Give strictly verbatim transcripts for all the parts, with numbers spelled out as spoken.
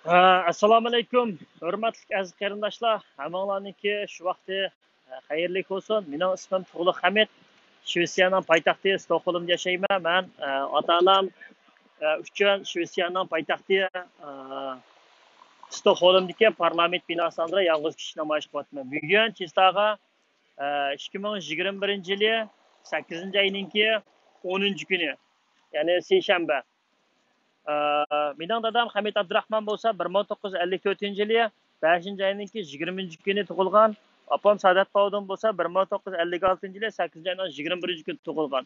ئە، ئەسسالامۇئەلەيكۇم، ھۆرمەتلىك ئەزىز قېرىنداشلار، ھەممىڭلارنىڭكى شۇ ۋاقتى، ئە، خەيرلىك بولسۇن. مېنىڭ ئىسمىم تۇغلۇق ھەمىت، شىۋېتسىيەنىڭ پايتەختى ستوكھولمدا ياشايمەن. مەن، ئە، ئاتا-ئانام، ئە، ئۈچۈن شىۋېتسىيەنىڭ پايتەختى، ئە، ستوكھولمدىكى پارلامېنت بىناسىنىڭ ئالدىدا يالغۇز كېچىشى نامايىش قىلىۋاتىمەن. بۈگۈن چېسلاغا، ئە، ئىككى مىڭ يىگىرمە بىرىنچى يىلى سەككىزىنچى ئاينىڭكى ئونىنچى كۈنى، يەنى سەيشەنبە. ئە، مېنىڭ دادام خەمىت ئابدۇراخمان بولسا بىر مىڭ توققۇز يۈز ئەللىك تۆتىنچى يىلى بەشىنچى ئاينىڭكى يىگىرمىنچى كۈنى تۇغۇلغان. ئاپام سائادەت باۋۇدۇن بولسا بىر مىڭ توققۇز يۈز ئەللىك ئالتىنچى يىلى سەككىزىنچى ئاينىڭ يىگىرمە بىرىنچى كۈنى تۇغۇلغان.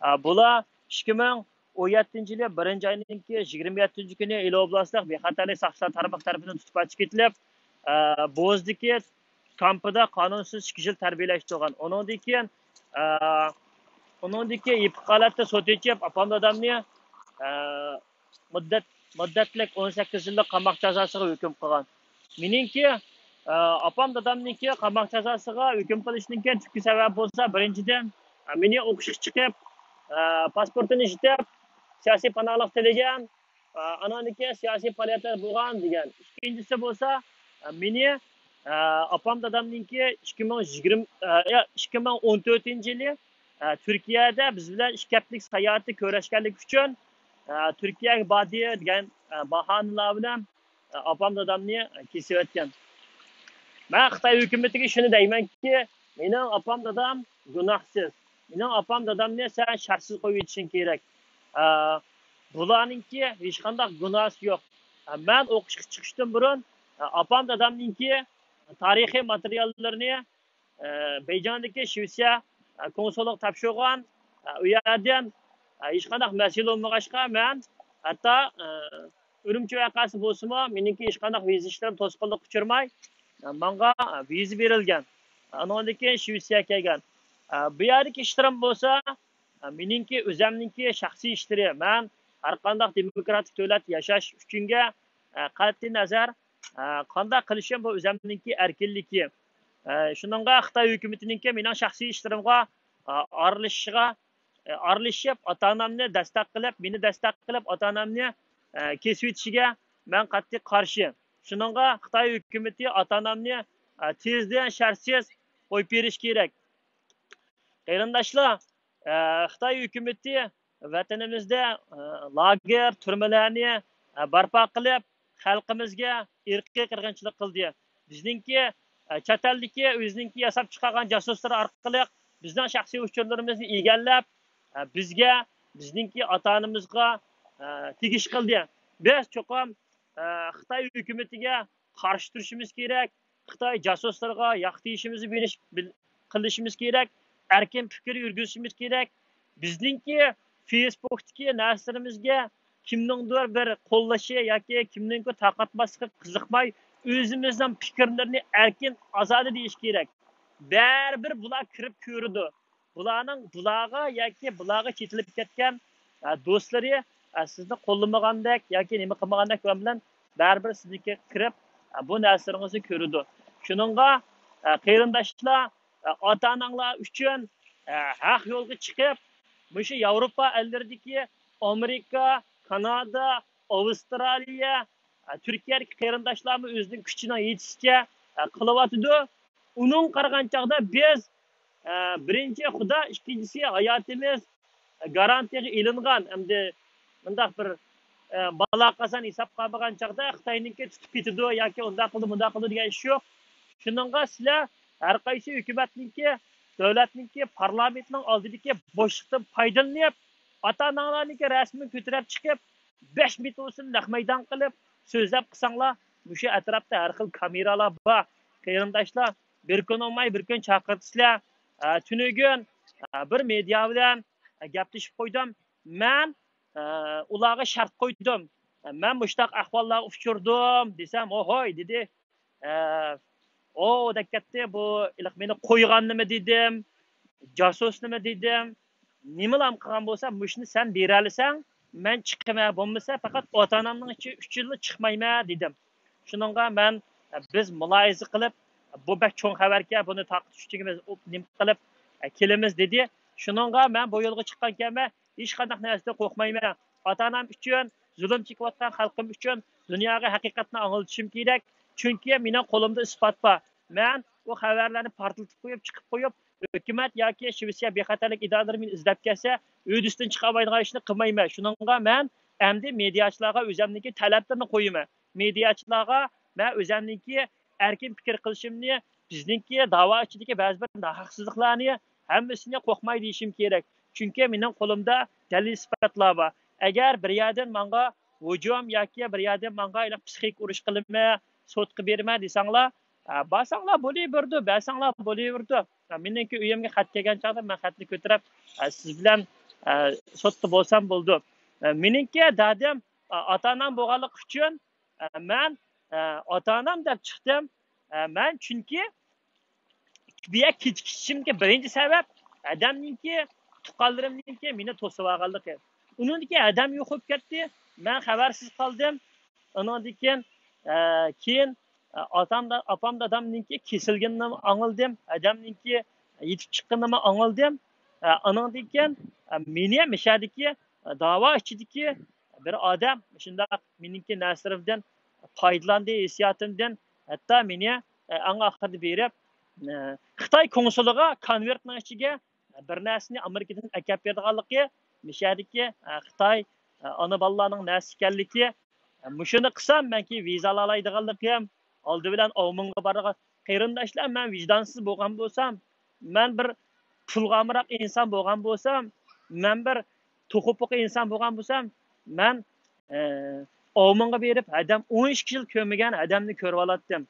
ئە، بۇلار ئىككى مىڭ ئون يەتتىنچى يىلى بىرىنچى ئاينىڭكى يىگىرمە يەتتىنچى كۈنى ئىلى ئوبلاستلىق بىخەتەرلىك ساقچىلار تارمىقى تەرىپىدىن تۇتۇپ ئېلىپ كېتىلىپ، ئە، بوزدىكى كامپىدا قانۇنسىز ئىككى يىل تەربىيەلەشتۈرگەن. ئۇنىڭدىن كېيىن، ئە، ئۇنىڭدىن كېيىن يېپىق ھالەتتە سوت ئېچىپ، ئاپام دادامنى، ئە، مۇددەت، مۇددەتلىك ئون سەككىز يىللىق قاماق جازاسىغا ھۆكۈم قىلغان. مېنىڭكى، ئە، ئاپام دادامنىڭكى قاماق جازاسىغا ھۆكۈم قىلىشنىڭكى تۈپكى سەۋەبى بولسا، بىرىنچىدىن، ئە، مېنى ئوقۇشقا چىقىپ، ئە، پاسپورتىنى ئىشلىتىپ، سىياسىي پاناھلىق تىلىگەن، ئە، ئاناندىن كېيىن سىياسىي پائالىيەتلەر بولغان دېگەن. ئىككىنچىسى بولسا، ئە، مېنى، ئە، ئاپام دادامنىڭكى ئىككى مىڭ يىگىرمە، ئە، يا، ئىككى مىڭ ئون تۆتىنچى يىلى، ئە، تۈركىيەدە بىز بىلەن ئىككى ھەپتىلىك ساياھەتتە كۆرۈشكەنلىكى ئۈچۈن، ئە، تۈركىيەگە باردى دېگەن، ئە، باھانىلەر بىلەن، ئە، ئاپام دادامنى، ئە، كېسىۋەتكەن. مەن خىتاي ھۆكۈمىتىگە شۇنى دەيمەنكى، مېنىڭ ئاپام دادام گۇناھسىز. مېنىڭ ئاپام دادامنى سەن شەرتسىز قويۇۋېتىشىڭ كېرەك. ئە، بۇلارنىڭكى ھېچقانداق گۇناھسى يوق. ئە، مەن ئوقۇشقا چىقىشتىن بۇرۇن، ئە، ئاپام دادامنىڭكى تارىخىي ماتېرىياللىرىنى، ئە، بېيجىڭدىكى شىۋېتسىيە، ئە، كونسۇللۇقىغا تاپشۇرغان. ئە، ئۇ يەردىن، ئە، ھېچقانداق مەسىلە بولمىغاچقا، مەن ھەتتا، ئە، ئۈرۈمچى ۋەقەسى بولسىمۇ، مېنىڭكى ھېچقانداق ۋىزا ئىشلىرىم توسقۇنلۇققا ئۇچرىماي، ماڭا ۋىزا بېرىلگەن. ئانىڭدىن كېيىن شىۋېتسىيەگە كەلگەن. بۇ يەردىكى ئىشلىرىم بولسا، مېنىڭكى ئۆزەمنىڭكى شەخسىي ئىشلىرى. مەن ھەرقانداق دېموكراتىك دۆلەتتە ياشاش ئۈچۈنگە، قەتئىينەزەر، قانداق قىلىشىم بۇ ئۆزەمنىڭكى ئەركىنلىكى. شۇنىڭغا خىتاي ھۆكۈمىتىنىڭكى مېنىڭ شەخسىي ئىشلىرىمغا ئارىلىشىشىغا، ئارىلىشىپ، ئاتا-ئانامنى دەستەك قىلىپ، مېنى دەستەك قىلىپ، ئاتا-ئانامنى كېسىۋېتىشىگە مەن قەتئىي قارشى. شۇنىڭغا خىتاي ھۆكۈمىتى ئاتا-ئانامنى تېزدىن شەرتسىز قويۇپ بېرىشى كېرەك. قېرىنداشلار، خىتاي ھۆكۈمىتى ۋەتىنىمىزدە لاگېر، تۈرمىلەرنى بەرپا قىلىپ، خەلقىمىزگە ئىرقىي قىرغىنچىلىق قىلدى. بىزنىڭكى، ئە، چەت ئەلدىكى ئۆزىنىڭكى ياساپ چىقارغان جاسۇسلىرى ئارقىلىق بىزنىڭ شەخسىي ئۇچۇرلىرىمىزنى ئىگىلەپ، ئە، بىزگە، بىزنىڭكى ئاتا-ئانىمىزغا، ئە، تېگىش قىلدى. بىز چوقۇم، ئە، خىتاي ھۆكۈمىتىگە قارشى تۇرۇشىمىز كېرەك. خىتاي جاسۇسلىرىغا ياق دېيىشىمىزنى بىلىش-، بىل-، قىلىشىمىز كېرەك. ئەركىن پىكىر يۈرگۈزۈشىمىز كېرەك. بىزنىڭكى فېيسبۇكتىكى نەرسىلىرىمىزگە كىمنىڭدۇر بىر قوللىشى ياكى كىمنىڭكى تارقاتماسلىقىغا قىزىقماي، ئۆزىمىزنىڭ پىكىرلىرىنى ئەركىن، ئازادە دېيىش كېرەك. بەرىبىر بۇلار كىرىپ كۆرىدۇ. بۇلارنىڭ، بۇلارغا ياكى بۇلارغا چېتىلىپ كەتكەن، ئە، دوستلىرى، ئە، سىزنى قوللىمىغاندەك ياكى نېمە قىلمىغاندەك بىلەن بەرىبىر سىزنىڭكى كىرىپ، ئە، بۇ نەرسىلىرىڭىزنى كۆرىدۇ. شۇنىڭغا، ئە، قېرىنداشلار، ئاتا-ئاناڭلار ئۈچۈن، ئە، ھەق يولغا چىقىپ، مۇشۇ ياۋروپا ئەللىرىدىكى ئامېرىكا، كانادا، ئاۋسترالىيە، ئە، تۈركىيەدىكى قېرىنداشلارمۇ ئۆزىنىڭ كۈچىنىڭ يېتىشىچە، ئە، قىلىۋاتىدۇ. ئۇنىڭغا قارىغان چاغدا بىز، ئە، بىرىنچى خۇدا، ئىككىنچىسى ھاياتىمىز، گارانتىيەگە ئېلىنغان، ئەمدى مۇنداق بىر، ئە، بالا قازان ھېسابقا ئالمىغان چاغدا خىتاينىڭكى تۇتۇپ كېتىدۇ ياكى ئۇنداق قىلىدۇ، مۇنداق قىلىدۇ دېگەن ئىش يوق. شۇنىڭغا سىلەر ھەر قايسى ھۆكۈمەتنىڭكى، دۆلەتنىڭكى، پارلامېنتنىڭ ئالدىدىكى بوشلۇقتىن پايدىلىنىپ، ئاتا-ئاناڭلارنىڭكى رەسىمىنى كۆتۈرۈپ چىقىپ، بەش مىنۇت بولسۇن نەق مەيدان قىلىپ سۆزلەپ قىلساڭلار، مۇشۇ ئەتراپتا ھەر خىل كامېرالار بار. قېرىنداشلار، بىر كۈن بولماي بىر كۈن چاقىرتىسىلەر. ئە، تۈنۈگۈن، ئە، بىر مېدىيا بىلەن، ئە، گەپلىشىپ قويدۇم. مەن، ئە، ئۇلارغا شەرت قويدۇم. ئە، مەن مۇشۇنداق ئەھۋاللارغا ئۇچرىدىم دېسەم، ئوھوي دېدى. ئە، ئو دەپ كەتتى. بۇ ھېلىقى مېنى قويغاننىمۇ دېدىم، جاسۇسنىمۇ دېدىم. نېمىلام قىلغان بولسا، مۇشۇنى سەن بېرەلىسەڭ، مەن چىقىمەن، بولمىسا پەقەت ئاتا-ئانامنىڭ ئىچى ئۈچۈنلا چىقمايمەن دېدىم. شۇنىڭغا مەن، بىز مۇلاھىزە قىلىپ، بۇ بەك چوڭ خەۋەركەن، بۇنى تارقىتىش ئۈچۈن بىز نېمە قىلىپ كېلىمىز دېدى. شۇنىڭغا مەن بۇ يولغا چىققانكەنمەن، ھېچقانداق نەرسىدىن قورقمايمەن. ئاتا-ئانام ئۈچۈن، زۇلۇم چېكىۋاتقان خەلقىم ئۈچۈن دۇنياغا ھەقىقەتنى ئاڭلىتىشىم كېرەك. چۈنكى مېنىڭ قولۇمدا ئىسپات بار. مەن ئۇ خەۋەرلەرنى پارتلىتىپ قويۇپ، چىقىپ قويۇپ، ھۆكۈمەت ياكى شىۋېتسىيە بىخەتەرلىك ئىدارىلىرى مېنى ئىزدەپ كەلسە، ھۆددىسىدىن چىقالمايدىغان ئىشنى قىلمايمەن. شۇنىڭغا مەن ئەمدى مېدىياچىلارغا ئۆزەمنىڭكى تەلەپلىرىنى قويىمەن. مېدىياچىلارغا مەن ئۆزەمنىڭكى ئەركىن پىكىر قىلىشىمنى، بىزنىڭكى داۋا ئىچىدىكى بەزى بىر ناھەقسىزلىقلارنى ھەممىسىنى قورقماي دېيىشىم كېرەك. چۈنكى مېنىڭ قولۇمدا دەلىل-ئىسپاتلار بار. ئەگەر بىر يەردىن ماڭا ھۇجۇم ياكى بىر يەردىن ماڭا پسىخىك ئۇرۇش قىلىمەن، سوتقا بېرىمەن دېسەڭلار، ئە، بارساڭلار بولۇۋېرىدۇ، بەرسەڭلار بولۇۋېرىدۇ. ئە، مېنىڭكى ئۆيۈمگە خەت كەلگەن چاغدا مەن خەتنى كۆتۈرۈپ، ئە، سىز بىلەن، ئە، سوتتا بولسام بولىدۇ. ئە، مېنىڭكى دادام، ئە، ئاتا-ئانام بولغانلىقى ئۈچۈن، ئە، مەن، ئە، ئاتا-ئانام دەپ چىقتىم. ئە، مەن چۈنكى بۇ يەرگە كېچىكىشىمدىكى بىرىنچى سەۋەب، ھەدەمنىڭكى، تۇغقانلىرىمنىڭكى مېنى توسۇۋالغانلىقى. ئۇنىڭدىكى ھەدەم يوقىلىپ كەتتى. مەن خەۋەرسىز قالدىم. ئۇنىڭدىن كېيىن، ئە، كېيىن، ئە، ئاتام دا-، ئاپام دادامنىڭكى كېسىلگىنىنى ئاڭلىدىم. ھەدەمنىڭكى يېتىپ چىققىنىنى ئاڭلىدىم. ئە، ئۇنىڭدىن كېيىن، ئە، مېنى مىشەدىكى، ئە، داۋا ئىچىدىكى بىر ئادەم شۇنداق مېنىڭكى نەرسىلىرىمدىن پايدىلاندى، ھېسسىياتىمدىن. ھەتتا مېنى، ئە، ئەڭ ئاخىرىدا بېرىپ، ئە، خىتاي كونسۇلىغا كونۋېرتنىڭ ئىچىگە بىر نەرسىنى ئامېرىكىدىن ئەكەپ بېرىدىغانلىقى، مۇشۇ يەردىكى، ئە، خىتاي، ئە، ئانا بالىلارنىڭ نەرسە ئىكەنلىكى، ئە، مۇشۇنى قىلسام، مەن كېيىن ۋىزا ئالالايدىغانلىقىم، ئالدى بىلەن ئاۋمېنغا بارىدىغان. قېرىنداشلار، مەن ۋىجدانسىز بولغان بولسام، مەن بىر پۇلغا ئامراق ئىنسان بولغان بولسام، مەن بىر توخۇپۇقى ئىنسان بولغان بولسام، مەن، ئە، ئاۋمېنغا بېرىپ، ھەدەم ئون ئىككى يىل كۆرمىگەن ھەدەمنى كۆرۈۋالاتتىم.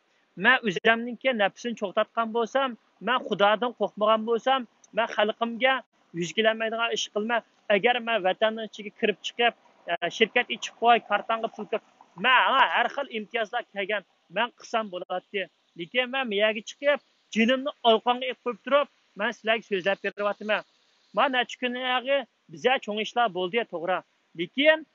مەن ئۆزەمنىڭكى نەپسىنى چوغتاتقان بولسام، مەن خۇدادىن قورقمىغان بولسام، مەن خەلقىمگە يۈز كېلەلمەيدىغان ئىش قىلماي. ئەگەر مەن ۋەتەننىڭ ئىچىگە كىرىپ چىقىپ، ئە، شىركەت ئېچىپ قوي، كارتاڭغا پۇل كىر، مەن ھەر خىل ئىمتىيازلار كەلگەن، مەن قىلسام بولاتتى. لېكىن مەن مۇ يەرگە چىقىپ، جېنىمنى ئالقانغا ئېلىپ قويۇپ تۇرۇپ، مەن سىلەرگە سۆزلەپ بېرىۋاتىمەن. مانا نەچچە كۈندىن بۇيان بىزدە چوڭ ئىشلار بولدى، توغرا. لېكىن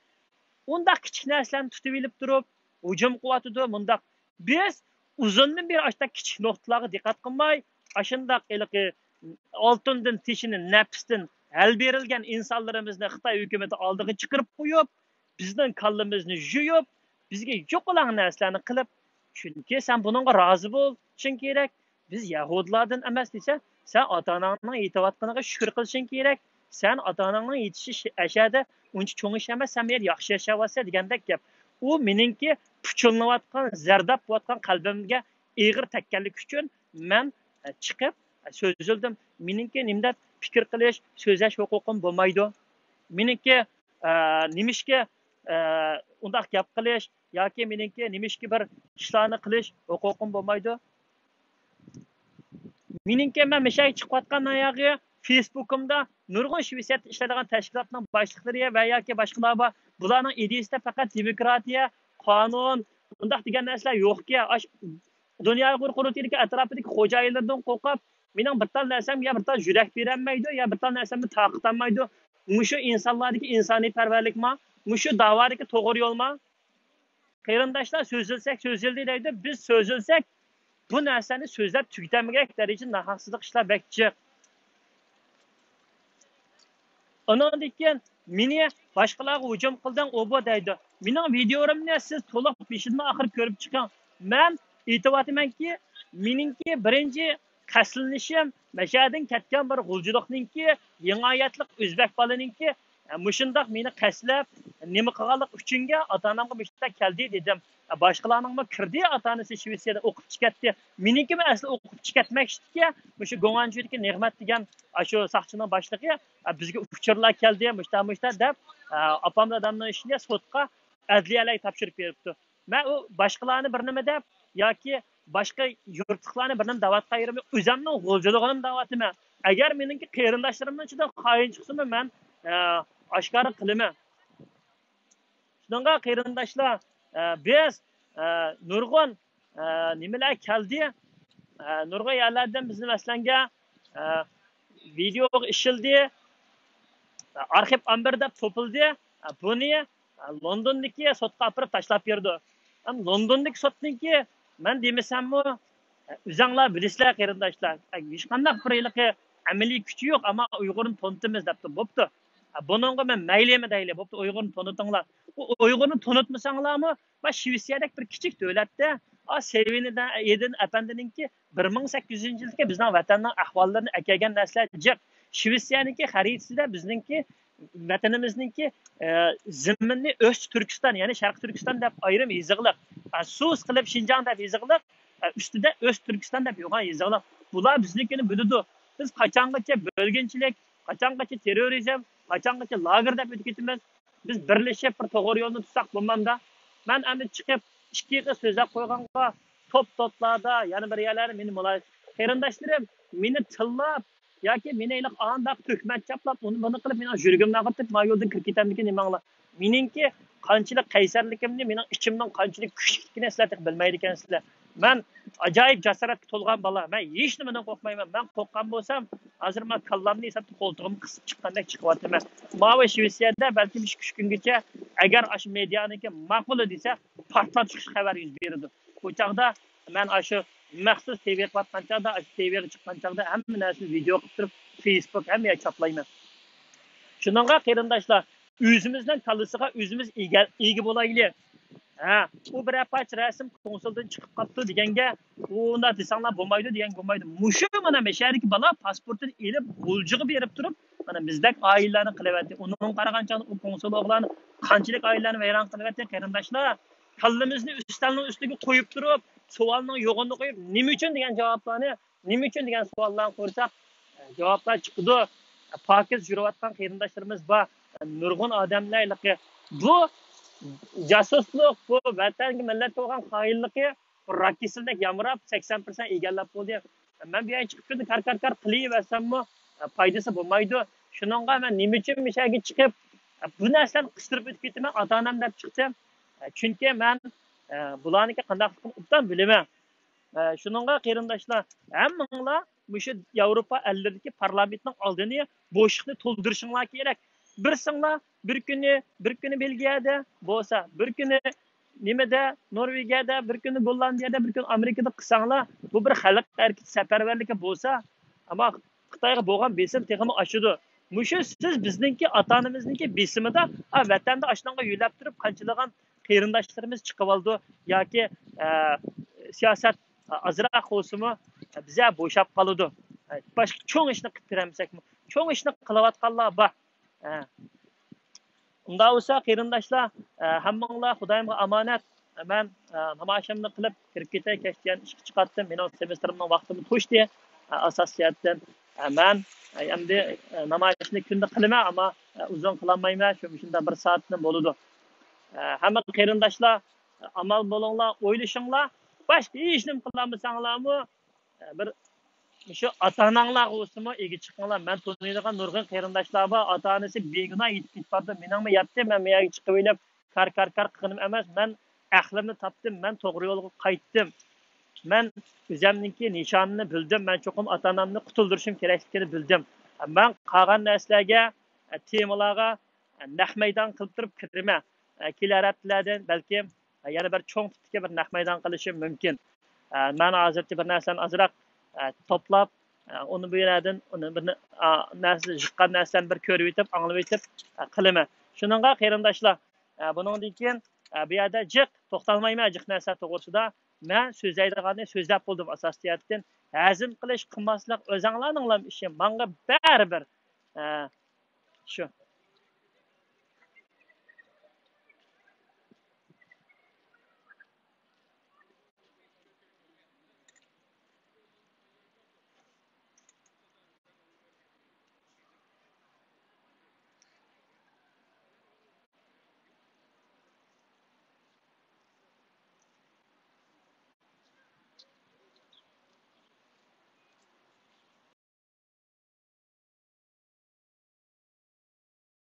ئۇنداق كىچىك نەرسىلەرنى تۇتۇۋېلىپ تۇرۇپ، ھۇجۇم قىلىۋاتىدۇ مۇنداق. بىز ئۇزۇندىن بېرى ئاشۇنداق كىچىك نۇقتىلارغا دىققەت قىلماي، ئاشۇنداق ھېلىقى ئالتۇندىن، تېشىنى نەپىستىن ھەل بېرىلگەن ئىنسانلىرىمىزنى خىتاي ھۆكۈمىتى ئالدىغا چىقىرىپ قويۇپ، بىزنىڭ كاللىمىزنى يۇيۇپ، بىزگە يوقىلاڭ نەرسىلەرنى قىلىپ، چۈنكى سەن بۇنىڭغا رازى بولۇشۇڭ كېرەك. بىز يەھۇدىيلاردىن ئەمەس دېسە، سەن ئاتا-ئاناڭنىڭ يېتىۋاتقىنىغا شۈكۈر قىلىشىڭ كېرەك. سەن ئاتا-ئاناڭنىڭ يېتىشى ئەشەدە ئۇنچە چوڭ ئىش ئەمەس، سەن بۇ يەردە ياخشى ياشاۋاتىسەن دېگەندەك گەپ. ئۇ مېنىڭكى پۇچۇلنىۋاتقان، زەرداب بولۇۋاتقان قەلبىمگە ئېغىر تەگكەنلىكى ئۈچۈن مەن، ئە، چىقىپ، ئە، سۆزلىدىم. مېنىڭكى نېمە دەپ پىكىر قىلىش، سۆزلەش ھوقۇقۇم بولمايدۇ. مېنىڭكى، ئە، نېمىشقا، ئە، ئۇنداق گەپ قىلىش ياكى مېنىڭكى نېمىشقا بىر ئىشلارنى قىلىش ھوقۇقۇم بولمايدۇ. مېنىڭكى مەن مەشەگە چىقىۋاتقان ئاياغى فېيسبۇكۇمدا نۇرغۇن شىۋېتسىيەدە ئىشلەيدىغان تەشكىلاتنىڭ باشلىقلىرى ۋە ياكى باشقىلار بار. بۇلارنىڭ ئىدىيىسىدە پەقەت دېموكراتىيە، قانۇن، بۇنداق دېگەن نەرسىلەر يوقكەن. ئاش-، دۇنيا ئۇيغۇر قۇرۇلتىيىدىكى ئەتراپىدىكى خوجايىنلىرىدىن قورقۇپ، مېنىڭ بىر تال نەرسەم يا بىر تال يۈرەك بېرەلمەيدۇ، يا بىر تال نەرسەمنى تارقىتالمايدۇ. مۇشۇ ئىنسانلاردىكى ئىنسانىيپەرۋەرلىكما؟ مۇشۇ داۋادىكى توغرا يولما؟ قېرىنداشلار، سۆزلىسەك سۆزلىدى دەيدۇ. بىز سۆزلىسەك، بۇ نەرسىنى سۆزلەپ تۈگىتەلمىگەك دەرىجىدە ناھەقسىزلىق ئىشلار بەك جىق. ئۇنىڭدىن كېيىن مېنى باشقىلارغا ھۇجۇم قىلدىڭ، ئۇ بۇ دەيدۇ. مېنىڭ ۋىدىيولىرىمنى سىز تولۇق بېشىدىن ئاخىر كۆرۈپ چىقىڭ. مەن ئېيتىۋاتىمەنكى، مېنىڭكى بىرىنچى قەستلىنىشىم مەشەدىن كەتكەن بىر غۇلجىلىقنىڭكى، يېڭى ھاياتلىق ئۆزبەك بالىنىڭكى، مۇشۇنداق مېنى قەستلەپ، نېمە قىلغانلىقى ئۈچۈنگە ئاتا-ئانامغا مۇشۇنداق كەلدى دېدىم. باشقىلارنىڭمۇ كىردى، ئاتا-ئانىسى شىۋېتسىيەدە ئوقۇپ چىقەتتى. مېنىڭكىمۇ ئەسلى ئوقۇپ چىقەتمەكچىدىكى، مۇشۇ گوڭئەنجۈدىكى نېغمەت دېگەن ئاشۇ ساقچىنىڭ باشلىقى، بىزگە ئۇچۇرلار كەلدى، مۇشتا، مۇشتا دەپ، ئاپام دادامنىڭ ئىشىنى سوتقا، ئەدلىيەلەرگە تاپشۇرۇپ بېرىپتۇ. مەن ئۇ باشقىلارنى بىر نېمە دەپ ياكى باشقا يۇرتلۇقلارنى بىر نېمە دەۋاتقان يېرىم يوق، ئۆزۈمنىڭ غۇلجىلىقىنى دەۋاتىمەن. ئەگەر مېنىڭكى قېرىنداشلىرىمنىڭ ئىچىدە خائىن چىقسىمۇ، مەن، ئە، ئاشكارا قىلىمەن. شۇنىڭغا قېرىنداشلار، ئە، بىز، ئە، نۇرغۇن، ئە، نېمىلەر كەلدى، ئە، نۇرغۇن يەرلەردىن بىزنى مەسىلەنگە، ئە، ۋىدېئوغا ئىشلىدى، ئارخىپ ئامبىرى دەپ توپلىدى. ئە، بۇنى، ئە، لوندوندىكى سوتقا ئاپىرىپ تاشلاپ بېرىدۇ. ئەم، لوندوندىكى سوتنىڭكى مەن دېمىسەممۇ، ئە، ئۆزەڭلار بىلىسىلەر قېرىنداشلار. ئە، ھېچقانداق بىر ھېلىقى ئەمەلىي كۈچى يوق، ئەمما ئۇيغۇرنى تونۇتىمىز دەپتۇ. بوپتۇ. بۇنىڭغا مەن مەيلىمۇ دەيلى، بوپتۇ، ئۇيغۇرنى تونۇتۇڭلار. ئۇ ئۇيغۇرنى تونۇتمىساڭلارمۇ، ما شىۋېتسىيەدەك بىر كىچىك دۆلەتتە، ئا، سېۋىنىدە ئېدىن ئەپەندىنىڭكى بىر مىڭ سەككىز يۈزىنچى يىلدىكى بىزنىڭ ۋەتەننىڭ ئەھۋاللىرىنى ئەكەلگەن نەرسىلەر جىق. شىۋېتسىيەنىڭكى خەرىتىسىدە بىزنىڭكى ۋەتىنىمىزنىڭكى، ئە، زېمىننى ئۆستى تۈركىستان، يەنى شەرقىي تۈركىستان دەپ ئايرىم يېزىقلىق. ئە، سۇس قىلىپ شىنجاڭ دەپ يېزىقلىق. ئە، ئۈستىدە ئۆستى تۈركىستان دەپ يوغان يېزىقلىق. بۇلار بىزنىڭكىنى بىلىدۇ. بىز قاچانغىچە بۆلگۈنچىلىك، قاچانغىچە تېررورىزم، قاچانغىچە لاگېر دەپ ئۆتۈپ كېتىمىز؟ بىز بىرلىشىپ بىر توغرا يولنى تۇتساق بولمامدا؟ مەن ئەمدى چىقىپ ئىككى قىز سۆزلەپ قويغانغا توپ توتلاردا، يەنە بىر يەرلەردە مېنى مۇلاي قېرىنداشلىرىم مېنى تىللاپ ياكى مېنى ھېلىقى ئانداق تۆھمەت چاپلاپ، ئۇنى بۇنى قىلىپ، مېنىڭ يۈرىكىمنى ئاغرىتىپ، ما يولدىن كىرىپ كېتەمدىكىن نېماڭلار؟ مېنىڭكى قانچىلىك قەيسەرلىكىمنى، مېنىڭ ئىچىمنىڭ قانچىلىك كۈچلۈكلۈكىنى سىلەر تېخى بىلمەيدىكەنسىلەر. مەن ئاجايىپ جاسارەتكە تولغان بالا. مەن ھېچنېمىدىن قورقمايمەن. مەن قورققان بولسام، ھازىر مەن كاللامنى ھېسابتا قولتۇقۇمغا قىسىپ چىققاندەك چىقىۋاتىمەن. ماۋۇ شىۋېتسىيەدە بەلكىم ئىككى ئۈچ كۈنگىچە، ئەگەر ئاشۇ مېدىيانىڭكى ماقۇلى دېسە، پارتلاپ چىقىش خەۋەر يۈز بېرىدۇ. بۇ چاغدا مەن ئاشۇ مەخسۇس تىۋى قىلىۋاتقان چاغدا، ئاشۇ تىۋىغا چىققان چاغدا ھەممە نەرسىنى ۋىدېئو قىلىپ تۇرۇپ، فېيسبۇك، ھەممە يەرگە چاپلايمەن. شۇنىڭغا قېرىنداشلار، ئۆزىمىزنىڭ كاللىسىغا ئۆزىمىز ئىگە، ئىگە بولايلى. ھە، ئۇ بىرەر پارچە رەسىم كونسۇلدىن چىقىپ قاپتۇ دېگەنگە، ئۇنداق دېسەڭلار بولمايدۇ دېگەن بولمايدۇ. مۇشۇ مانا مەشەدىكى بالا پاسپورتىنى ئېلىپ، غۇلجىغا بېرىپ تۇرۇپ، مانا بىزدەك ئائىلىلەرنى قىلىۋەتتى. ئۇنىڭغا قارىغان چاغدا ئۇ كونسۇل ئوغلان قانچىلىك ئائىلىلەرنى ۋەيران قىلىۋەتتى، قېرىنداشلار. كاللىمىزنى ئۈستەلنىڭ ئۈستىگە قويۇپ تۇرۇپ، سوئالنىڭ يوغىنىنى قويۇپ، نېمە ئۈچۈن دېگەن جاۋابلارنى، نېمە ئۈچۈن دېگەن سوئاللارنى قويساق، جاۋابلار چىقىدۇ. پاكىز يۈرۈۋاتقان قېرىنداشلىرىمىز بار. نۇرغۇن ئادەملەر ھېلىقى بۇ جاسۇسلۇق، بۇ ۋەتەنگە، مىللەتكە بولغان خائىنلىقى راك كېسىلىدەك يامراپ، سەكسەن پىرسەنت ئىگىلەپ بولدى. مەن بۇ يەرگە چىقىپ شۇنى كار، كار، كار قىلىۋەرسەممۇ، پايدىسى بولمايدۇ. شۇنىڭغا مەن نېمە ئۈچۈن مۇشۇ يەرگە چىقىپ، بۇ نەرسىلەرنى قىستۇرۇپ ئۆتۈپ كېتىمەن، ئاتا-ئانام دەپ چىقتىم. چۈنكى مەن، بۇلارنىڭكى قانداقلىقىنى ئوبدان بىلىمەن. شۇنىڭغا قېرىنداشلار، ھەممىڭلار مۇشۇ ياۋروپا ئەللىرىدىكى پارلامېنتنىڭ ئالدىنى، بوشلۇقنى تولدۇرۇشۇڭلار كېرەك. بىرسىڭلار بىر كۈنى، بىر كۈنى بېلگىيەدە بولسا، بىر كۈنى نېمىدە، نورۋېگىيەدە، بىر كۈنى گوللاندىيەدە، بىر كۈنى ئامېرىكىدا قىلساڭلار، بۇ بىر خەلق ھەرىكىتى سەپەرۋەرلىكى بولسا، ئەمما خىتايغا بولغان بېسىم تېخىمۇ ئاشىدۇ. مۇشۇ سىز بىزنىڭكى ئاتا-ئانىمىزنىڭكى بېسىمىدا، ۋەتەندە ئاشۇنىڭغا يۆلەپ تۇرۇپ قانچىلىغان قېرىنداشلىرىمىز چىقىۋالىدۇ ياكى، ئە، سىياسەت ئازراق بولسىمۇ بىزە بوشاپ قالىدۇ. باشقا چوڭ ئىشنى قىلىپ بېرەلمىسەكمۇ، چوڭ ئىشنى قىلىۋاتقانلار بار. ئۇنداق بولسا قېرىنداشلار، ھەممىڭلار خۇدايىمغا ئامانەت. مەن نامايىشىمنى قىلىپ كىرىپ كېتەي، كەچتە يەنە ئىشقا چىقاتتىم. مېنىڭ سېمىستىرىمنىڭ ۋاقتىمۇ توشتى، ئاساسىي جەھەتتىن. مەن ئەمدى نامايىشنى كۈندە قىلىمەن، ئەمما ئۇزۇن قىلالمايمەن، شۇ مۇشۇنداق بىر سائەتتىن بولىدۇ. ھەممە قېرىنداشلار، ئامان بولۇڭلار، ئويلىشىڭلار. باشقا ھېچنېمە قىلالمىساڭلارمۇ، بىر مۇشۇ ئاتا-ئاناڭلارغا بولسىمۇ ئىگە چىقىڭلار. مەن تونۇيدىغان نۇرغۇن قېرىنداشلار بار، ئاتا-ئانىسى بىگۇناھ يېتىپ كېتىپ بارىدۇ. مېنىڭمۇ يەتتى، مەن بۇ يەرگە چىقىۋېلىپ كار، كار، كار قىلغىنىم ئەمەس. مەن ئەقلىمنى تاپتىم، مەن توغرا يولغا قايتتىم. مەن ئۆزۈمنىڭكى نىشانىنى بىلدىم، مەن چوقۇم ئاتا-ئانامنى قۇتۇلدۇرۇشۇم كېرەكلىكىنى بىلدىم. مەن قالغان نەرسىلەرگە، تېمىلارغا نەق مەيدان قىلىپ تۇرۇپ كىرىمەن. كېلەر ھەپتىلەردىن بەلكىم يەنە بىر چوڭ تىپتىكى بىر نەق مەيدان قىلىشىم مۇمكىن. مەن ھازىرچە بىر نەرسىلەرنى ئازراق توپلاپ، ئۇنى بۇ يەردىن، ئۇنى بىر نەرسە، يىغقان نەرسىلەرنى بىر كۆرۈۋېتىپ، ئاڭلىۋېتىپ قىلىمەن. شۇنىڭغا قېرىنداشلار، بۇنىڭدىن كېيىن بۇ يەردە جىق توختالمايمەن، جىق نەرسە توغرىسىدا. مەن سۆزلەيدىغاننى سۆزلەپ بولدۇم ئاساسىي جەھەتتىن. ھەزىم قىلىش، قىلماسلىق ئۆزۈڭلارنىڭلا ئىشى، ماڭا بەرىبىر. شۇ.